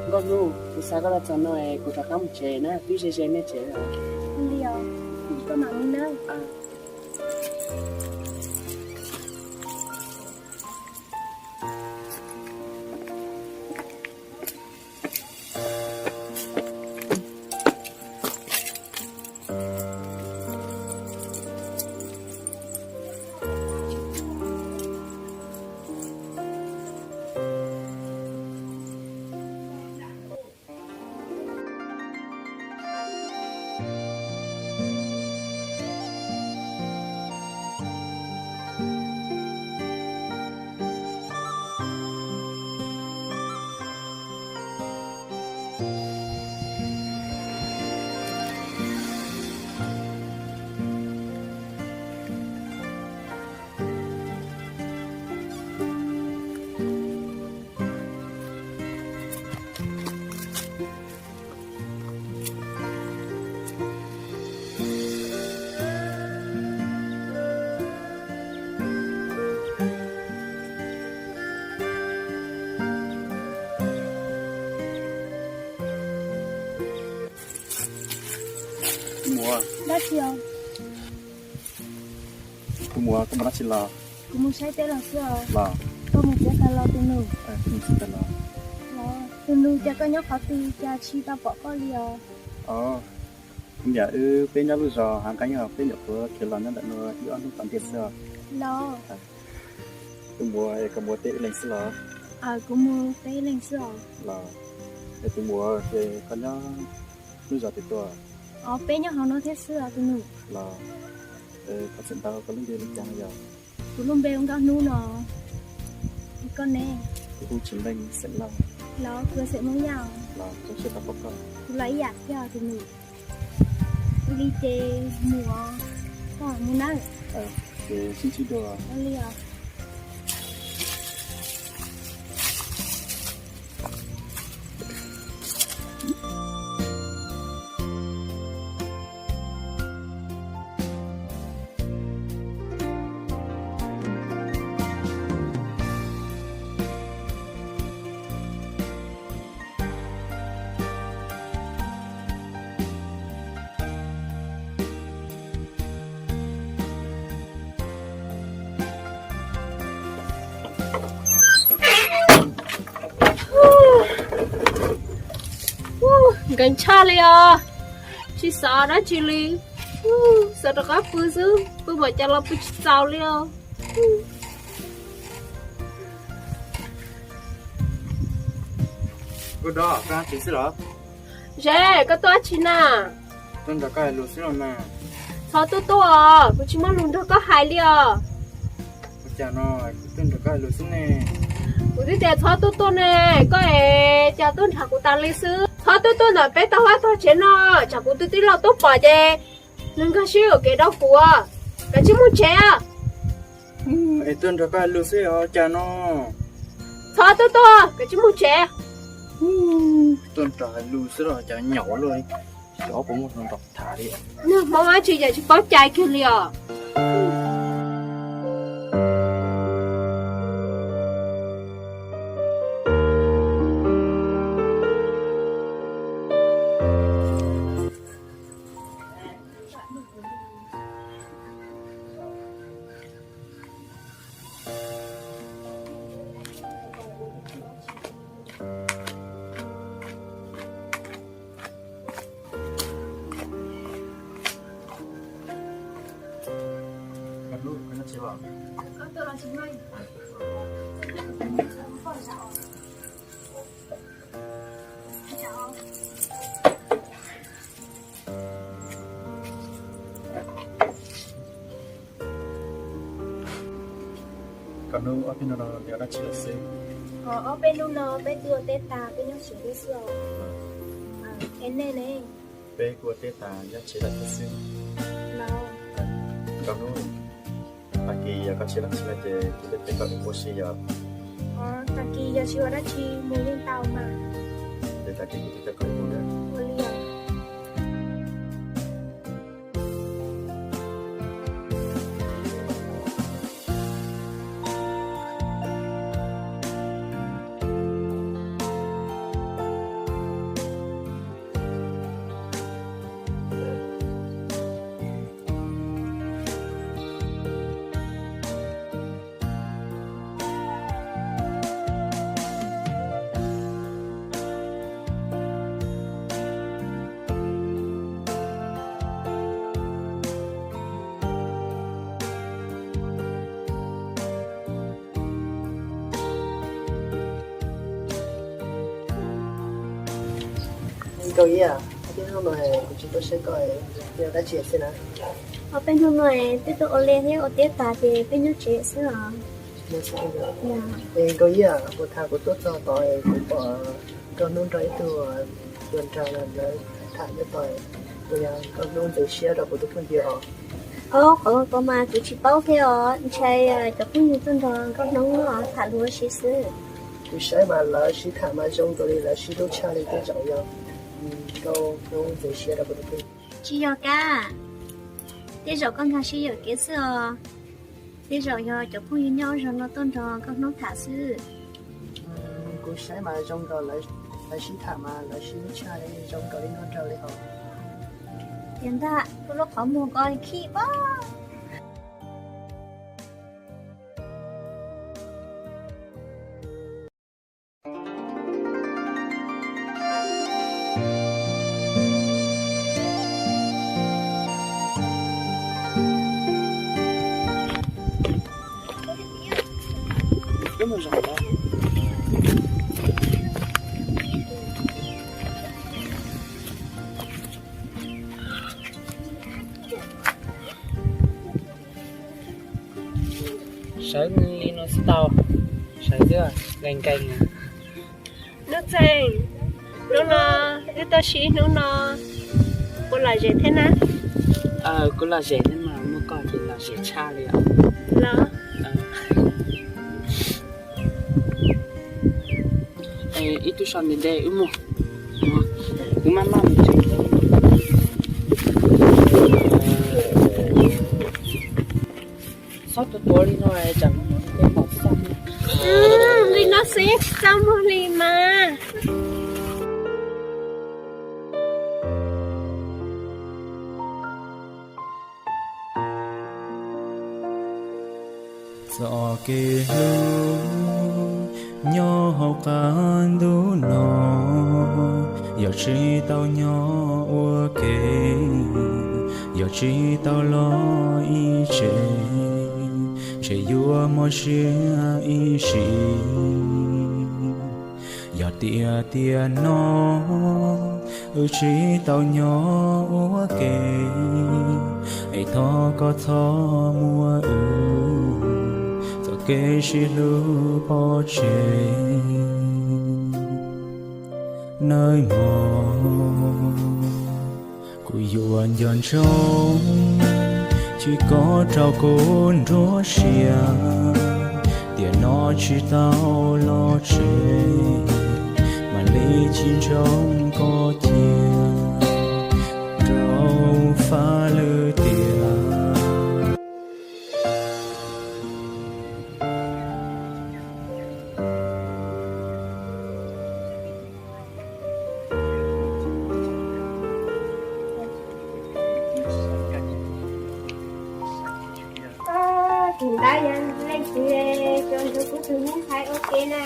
Nkauj Hnub, kuv xa koj los txog no es kuv rov qab mus tsev na, twb ze ze nej tsev lawm. Li os, koj mam mus na. Tus muam. Dab tsi os? Tus muam, koj mus dab tsi los? Kuv mus saib teb los xwb os. Los. Koj mus txiav taws los tus nus? Kuv mus txiav taws los. Los, tus nus, cas koj nyob qhov twg cas tsis tau pom koj li os? Os, kuv niam wb peb nyob lub zos hav nqeeb os, peb nyuam qhuav khiav los nyob ntawm no ib ob hnub tom ntej xwb os. Los. Tus muam, es koj mus teb ib leeg xwb los? Kuv mus teb ib leeg xwb os. Los, es tus muam, es koj nyob lub zos twg tuaj? Os, peb nyob hauv no thiab xwb os tus nus. Los, koj tseem ntau, koj lub npe li cas no yog? Kuv lub npe hu Nkauj Hnub no. Es koj ne? Kuv hu Tsis Npeej, xeem Lauj. Los, kuv xeem Hmoob Yaj. Los, zoo siab tau pom koj. Kuv los ib yam thiab tus nus. Ua li ces mus os, koj mus nawb. Ces sib ntsib dua. Ua li os. Nkees tshaj li os, tsis xav dab tsi li. Xav rov qab pw xwb, pw npaum cas los pw tsis txaus li os. Ze, koj tuaj dab tsi na? Tuaj nrog koj hais lus xwb los mas. Txhob tuaj tuaj os, kuv tsis muaj lus nrog koj hais li os. Ua cas no, kuv tuaj nrog koj hais lus xwb ne. Kuv twb tias txhob tuaj tuaj ne, koj es cas tuaj nrog kuv tas li xwb. Txhob tuaj tuaj ntawm peb tog vaj tog tsev no, tsam kuv tus tij laug tuaj pom ces nws nkag siab yuam kev rau kuv. Kav tsij mus tsev. Es tuaj nrog koj hais lus xwb os, cas no. Txhob tuaj tuaj, kav tsij mus tsev. Tuaj nrog hais lus xwb los cas nyaum luaj li. Xyov puas muaj hluas nraug tham li. Neeg Hmoob dab tsi cas tsis paub cai kiag li os. Koj hnub ob peb hnub no nws ua dab tsi lawm xwb? Ob peb hnub no peb twb ua teb tas, peb nyob tsev thiab xwb os. Es nej ne? Peb kuj ua teb tas nyob tsev lawm thiab xwb. Koj hnub, tag kis yog koj tsis ua dab tsi no ces kuv tuaj coj koj mus ua si yom. Tag kis yog tsis ua dab tsi mus yeej tau mas. Ces tag kis kuv tuaj coj koj mus na. Ua li os. Nkauj Iab, peb hnub no kuv tsis tuaj saib koj, peb ua dab tsi xwb na? Peb hnub no twb tuaj ua liaj thiab ua teb tas ces peb nyob tsev xwb os. Nkauj Iab, kuv tham kuv tuaj txog tod kuv pom Nkauj Hnub nrog ib tug hluas nraug lawv tham nyob tod, puas yog Nkauj Hnub ntxeev siab rau kuv tus phooj ywg os? Os, qhov ko mas kuv tsis paub thiab os, ntshai cov phooj ywg tuaj nrog Nkauj Hnub tham luag si xwb. Kuv saib mas lawv sib tham mas zoo nkaus li lawv sib hlub tshaj li, tej zaum yog Nkauj Hnub ntxeev siab rau kuv tus phooj ywg. Tsis yog kab, tej zaum koj nkag siab yuam kev xwb os. Tej zaum yog cov phooj ywg nyob ub zog no tuaj nrog Nkauj Hnub tham xwb. Kuv saib mas zoo nkaus lawv sib tham mas lawv sib hlub tshaj li, zoo nkaus li nkauj nraug li os. Tiag ntag, kuv lub qhov muag ko khib pob. Sawv li no tsis tau, sawv twb nkees nkees. Nuj Txeeg, hnub no wb tuaj si ib hnub no, puas lom zem thiab na? Kuv lom zem thiab mas, muaj koj ces lom zem tshaj li os. Los, ib tug so ntev ntev wb mus, kuv maj maj mus tsev. Txhob tuav tuav li no tsam pom txaj. Li no xwb txaj muag li mas. Txoj kev hlub nyob hauv qab ntuj no, yog tsis tau nyob ua ke, yog tsis tau los ib tse, ntshe yuav mob siab ib sim. Yog tiag tiag no wb tsis tau nyob ua ke, es thov koj txhob muab wb txoj kev sib hlub pov tseg nawb mog. Kuv yuav nco ntsoov tsis koj rau kuv nruab siab, tiam no tsis tau los tsev, mam li tsis ntsoov koj cia rau fab lwm tiam. Tus ntawd yog leej twg tuaj nrog kuv tus me ntxhais ua ke na?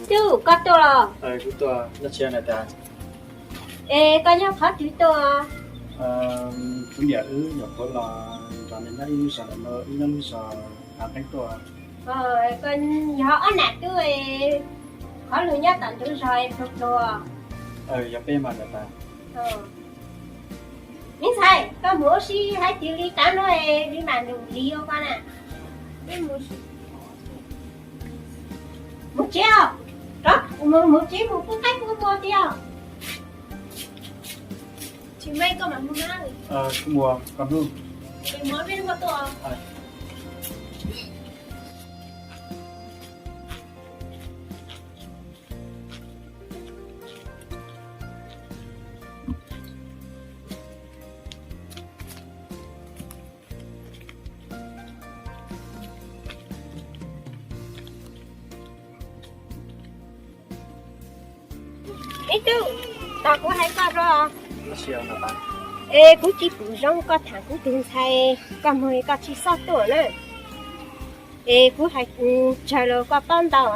Tub, koj tuaj los? Es koj nyob qhov twg tuaj? Kuv niam wb nyuam qhuav los nrog neb nyob ib lub zos ntawm no, wb nyob lub zos Hav Qeeb tuaj. Koj yog ob nam tub, qhov lus nyob tom ntug zos pluag pluag. Yog peb mas niam tais. Me ntxhais, koj mus ua si hais tias li tav no li mam nrug li ua koj na. Mus tsev os, mus tsev mus pub qaib pub npua tiag. Tsis me koj mam mus na. Kuv mus, koj hnub. Mus peb hnub tuaj. Ib tug, tos kuv hais koj zog. Es kuv tsis pom zoo koj tham kuv tus ntxhais, koj mus koj tsis txhob tuaj na. Es kuv hais tsawg los koj paub ntau,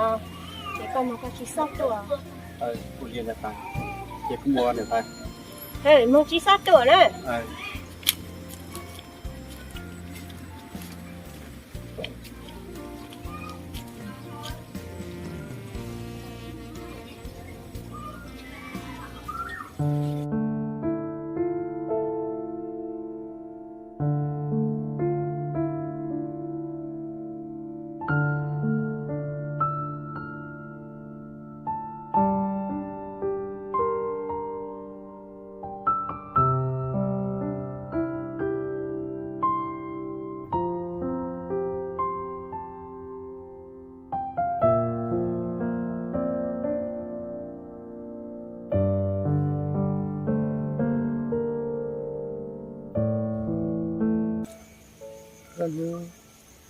es koj mus koj tsis txhob tuaj. Mus tsis txhob tuaj na.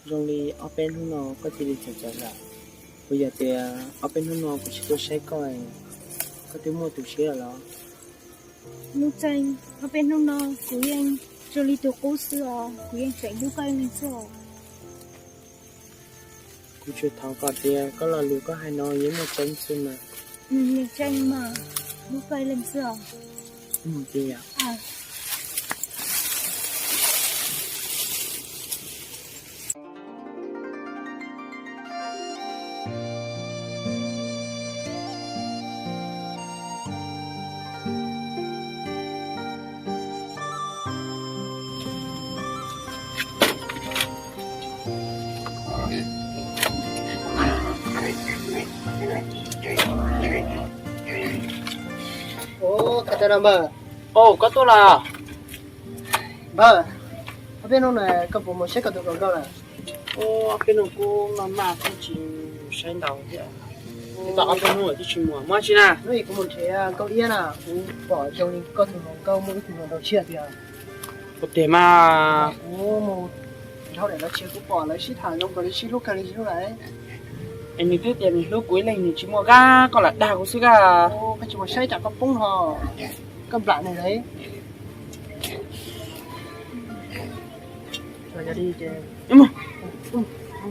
Zoo li ob peb hnub no koj cia li txawv txawv lawm. Puas yog tias ob peb hnub no kuv tsis tuaj saib koj, koj twb muaj tus tshiab lawm los? Nuj Txeeg, ob peb hnub no kuv yeej zoo li tus qub xwb os, kuv yeej tseem hlub koj ib leeg xwb os. Kuv tsuas thov kom tias koj lo lus koj hais no yeej muaj tseeb xwb mas. Yeej tseeb mas, hlub koj ib leeg xwb os. Ua, koj tuaj los? Npawg, ob peb hnub no koj puas mus saib koj tus hluas nkauj lawm? Ua, ob peb hnub kuv maj maj kuv tsis mus saib ntau thiab. Tab tom ob peb hnub twb tsis mus, mus dab tsi na? Hnub ib kuv mus nrhiav Nkauj Iab na, kuv pom zoo li koj tus hluas nkauj muaj ib tug hluas nraug tshiab tiag. Ua tiag mas. Kuv mus dhau daim lawv tsev kuv pom lawv sib tham zoo kawg li, sib hlub kawg li hlub lawm. Es nws twb tias nws hlub kuv ib leeg, nws tsis muaj kab, koj lam dag kuv xwb kab. Koj tsis mus saib tsam koj poob no, koj nplam nws lawm.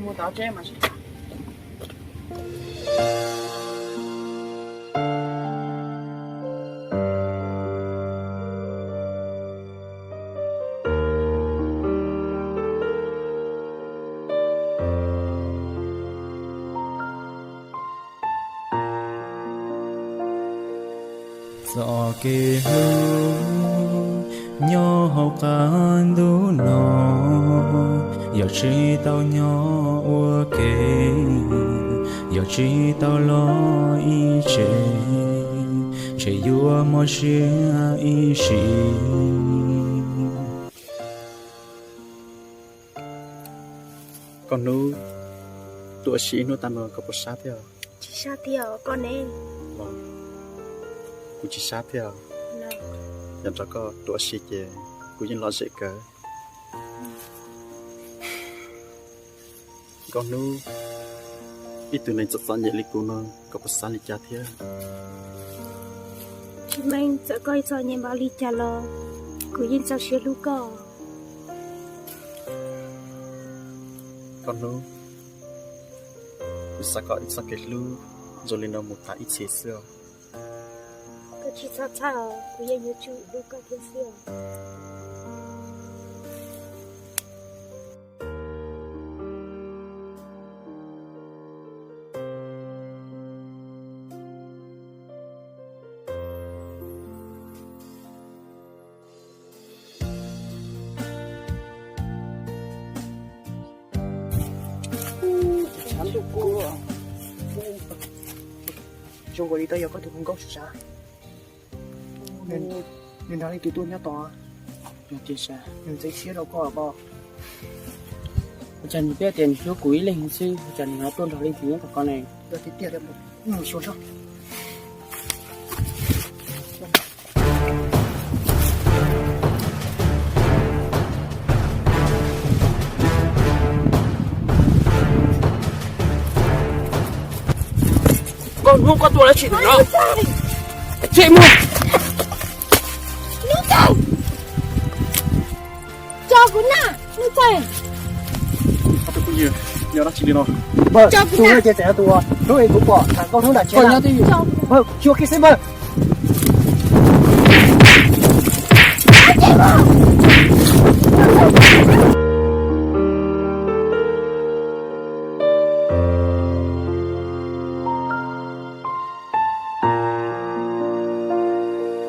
Mus tom tsev mas. Txoj kev hlub nyob hauv qab ntuj no, yog tsis tau nyob ua ke, yog tsis tau los ib tse, ntshe yuav mob siab ib sim. Koj hnub, tuaj ua si ib hnub tag no koj puas sab thiab? Tsis sab thiab koj ne? Kuv tsis sab thiab. Yog nrog koj tuaj ua si ces kuv yeej lom zem kawg. Nkauj hnub, ib tug neeg txom txom nyem li kuv no koj puas xav li cas thiab? Tsis meej, txawm koj txom nyem npaum li cas los kuv yeej txaus siab hlub koj. Nkauj hnub, kuv xav kom wb txoj kev hlub zoo li no mus tas ib txhis xwb os. Koj tsis txhob txhawj os, kuv yeej yuav tsum hlub koj thiab xwb os. Zoo nkaus li twb yog koj tus hluas nkauj sav. Nws nrog leej twg tuaj nyob tod? Nws tseem siab rau koj los pom. Ua cas nws twb tias nws hlub kuv ib leeg xwb, ua cas nws ho tuaj nrog leej twg nyob tom ko ne? Yog tiag tiag, mus xyuas saib. Nkauj hnub, koj tuaj dab tsi ntawm no? Tshem muag. Nuj Txeeg, tso kuv na, Nuj Txeeg. Npawg, tus no ces txawm yog tus hnub ib kuv pom tham Nkauj Hnub nram tsev na. Npawg, xyuas kiag seb npawg.